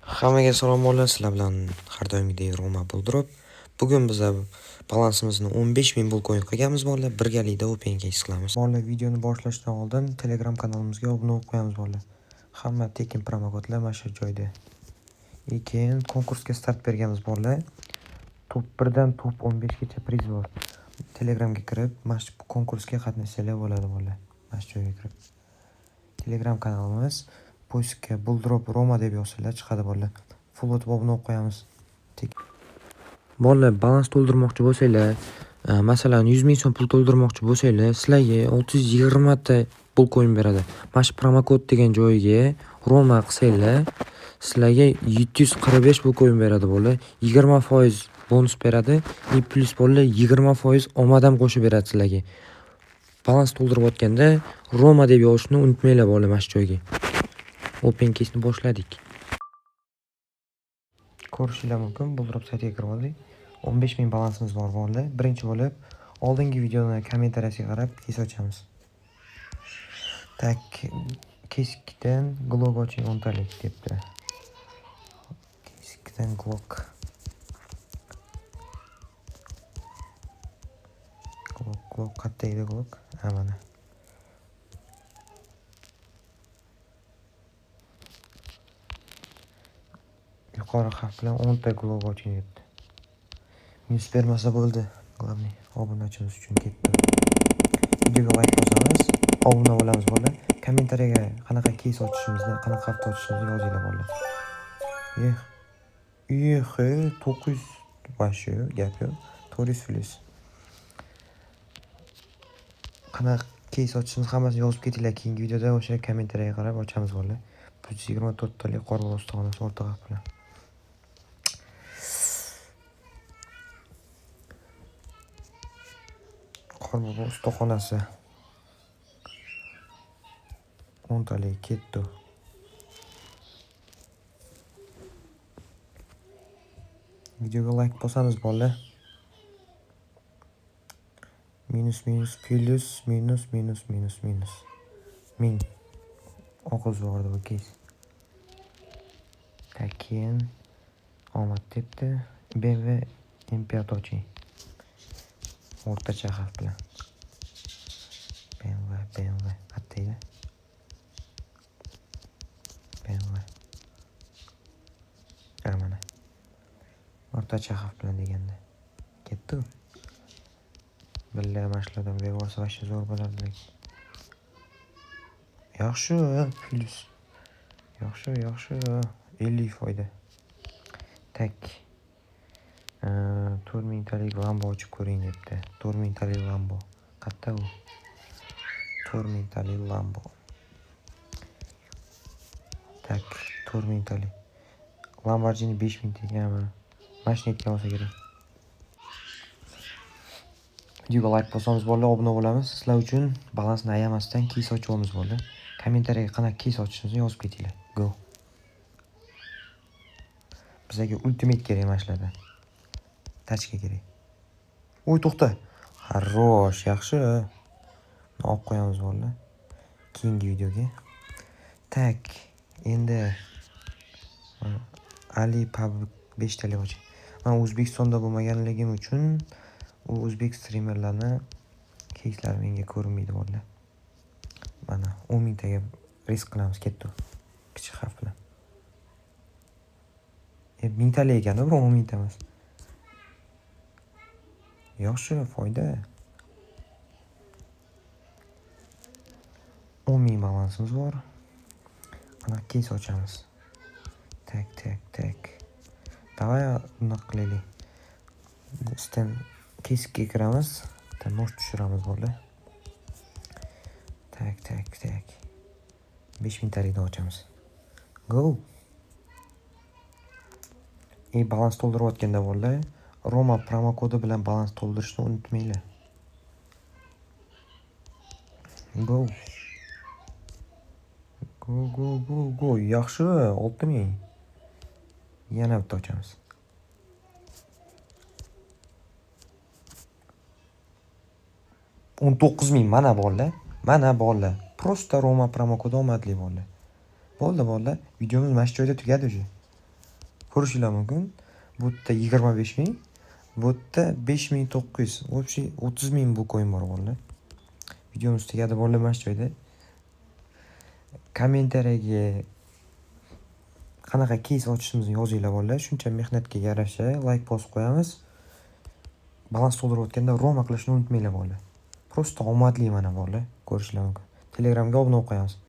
Hammaga salom bolalar, sizlar bilan har doimgidek Roma Buldurib. Bugun biz balansimizni 15 000 bulcoin qilganmiz bolalar, birgalikda open case qilamiz. Bolalar, videoni boshlashdan oldin Telegram kanalimizga obuna bo'lib qo'yamiz bolalar. Hamma tekin promokodlar mana shu joyda. Keyin konkursga start berganmiz bolalar. Top 1 dan top 15 gacha priz bor. Telegramga kirib, mana shu konkursga qatnashsanglar bo'ladi bolalar. Mana shu joyga kirib. Telegram kanalimiz Poiskga Buldrop Roma deb yozsanglar chiqadi bolalar. Full o'tib obuna bo'lib qo'yamiz. Bolalar, balans to'ldirmoqchi bo'lsanglar, masalan 100 ming so'm pul to'ldirmoqchi bo'lsanglar, sizlarga 620 ta bulcoin beradi. Mana shu promokod degan joyiga Roma qilsanglar, sizlarga 745 bulcoin beradi bolalar. 20% bonus beradi. И plyus bolalar 20% omad ham qo'shib beradi sizlarga. Balans to'ldirayotganda Roma deb yozishni unutmanglar bolalar mana shu joyga. Open case'ni boshladik. Ko'rishinglar mumkin, Buldrop saytiga kirib oldik. 15 ming balansimiz bor bolalar. Birinchi bo'lib oldingi videoni kommentariyasiga qarab case ochamiz. Tak, case 2dan Glock oching 10 talik debdi. Case 2dan Glock. Glock, Glock qayerda edi Glock? Ha, mana. Yuqori xavf bilan 10 ta Glock oching debdi. Minus bermasa bo'ldi. Главный obunachimiz uchun ketdi. Videoga like bosamiz, obuna bo'lamiz bolalar. Kommentariyaga qanaqa case ochishimizni, qanaqa hafta ochishimizni yozinglar bolalar. Eh, 900 вообще gap yo'q. 400 plyus. Qanaqa case ochishimizni hammasini yozib ketinglar. Keyingi videoda o'sha kommentariyaga qarab ochamiz bolalar. 124 talik qorbobo ustaxonasi o'rta xavf bilan. Qorbobo ustaxonasi 10 talik ketdi. Videoga like bosamiz bolalar. Minus minus plyus minus minus minus minus. 1000 oqizib yubordi bu case. Tak, keyin omad debdi. BMW M5 oching. O'rtacha xavf bilan. BMW, BMW qayerda edi? BMW. Ha, mana. O'rtacha xavf bilan deganda. Ketdi. Billa mana shulardan berib yuborsa вообще zo'r bo'lardi lekin. Yaxshi, plyus. Yaxshi, yaxshi. 50 foyda. Tak. 4000 talik Lambo ochib ko'ring debdi. 4000 talik Lambo. Qayerda u? 4000 talik Lambo. Tak, 4000 talik. Lamborghini 5000 degan mana. Mana shuni aytgan bo'lsa kerak. Videoga like bosamiz bolalar, obuna bo'lamiz. Sizlar uchun balansni ayamasdan case ochyapmiz bolalar. Kommentariyaga qanaqa case ochishimizni yozib ketinglar. Go. Bizga ultimate kerak mana shulardan. Tachka kerak. Oy, to'xta. Хорош, yaxshi. Buni olib qo'yamiz bolalar. Keyingi videoga. Tak, endi Ali Pub 5 talik oching. Men O'zbekistonda bo'lmaganligim uchun u o'zbek streamerlarni caselari menga ko'rinmaydi bolalar. Mana 10 mingtaga risk qilamiz, ketdi. Kichik xavf bilan. Mingtalik ekan bu, 10 mingta emas. Yaxshi, foyda. 10 ming balansimiz bor. Qanaqa case ochamiz? Tak, tak, tak. Давай bunaqa qilaylik. Sten case'ga kiramiz. Bitta nosh tushiramiz bolalar. Tak, tak, tak. 5000 talikdan ochamiz. Go. Balans to'ldirayotganda bolalar, Roma promokodi bilan balans to'ldirishni unutmanglar. Go. Go, go, go, go. Yaxshi, 6000. Yana bitta ochamiz. 19000 mana bolalar, mana bolalar. Prosta Roma promokodi omadli bolalar. Bo'ldi bolalar, videomiz mana shu joyda tugadi уже. Ko'rishinglar mumkin. Bu yerda 25 000, bu yerda 5900. Общий 30 000 Bullcoin bor, bolalar. Videomiz tugadi, bolalar, mana shu joyda. Kommentariyaga qanaqa кейс ochishimizni yozinglar, bolalar. Shuncha mehnatga yarasha layk bosib qo'yamiz. Balans to'ldirayotganda Roma qilishni unutmanglar, bolalar. Просто omadli mana, bolalar. Ko'rishinglar mumkin. Telegramga obuna bo'lib qo'yamiz.